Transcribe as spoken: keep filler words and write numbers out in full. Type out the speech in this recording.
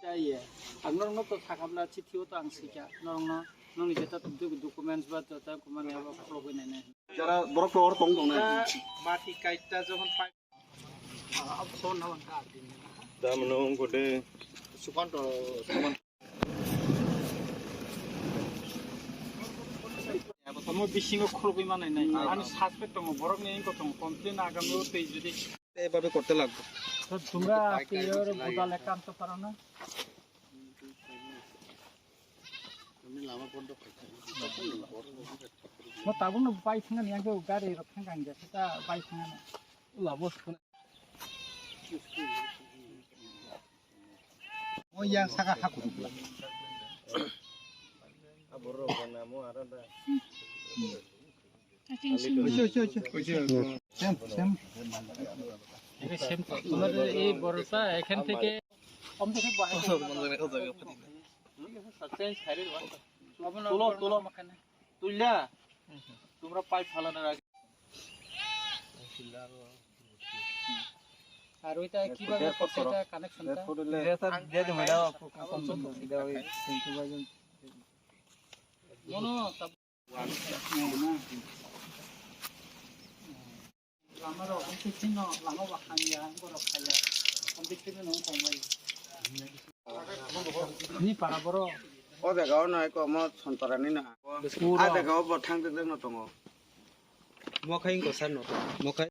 Chaiye. Ang norokno to sakha bwla chithi o to ang sikha. Norokno, nongni jeta documents ba jeta kumani abo khulogwi nainai. Jara borok to hor tong tong nai. Mati kaita jokhon pai. Tamno ungkode. Sukanto, Sukanto. Omo bisingo khulugwi manai nai. Ani suspect tongo, borokni wngkha tongo, complain agami o tei jodi. Ebabe korte lagbo. To tumra tei oro budale kanto parona. Mo tabukno bai thangani, yang khe gari rok thangkha, ang jesa ta bai thangani. Labo. O yang saka haku dukla. Ocho, ocho, ocho. Sem, sem. তোমাদের এই বড়টা এখান থেকে তুলো, তুলো। তুইলা, তোমরা পাইপ ফালানোর আগে। আর ওইটা কিভাবে করছে, এটা কানেকশনটা? Mano, tab- Lama rok, ang khe chino lama bo hamya, ang borok khaya. Ang khe chino nung tongbai. Ni para borok. O jaga o no eko mo Sonpara ni na. Pura. A jaga o bo thang jak jak no tongo. Mo khai ko sar no. Mo khai.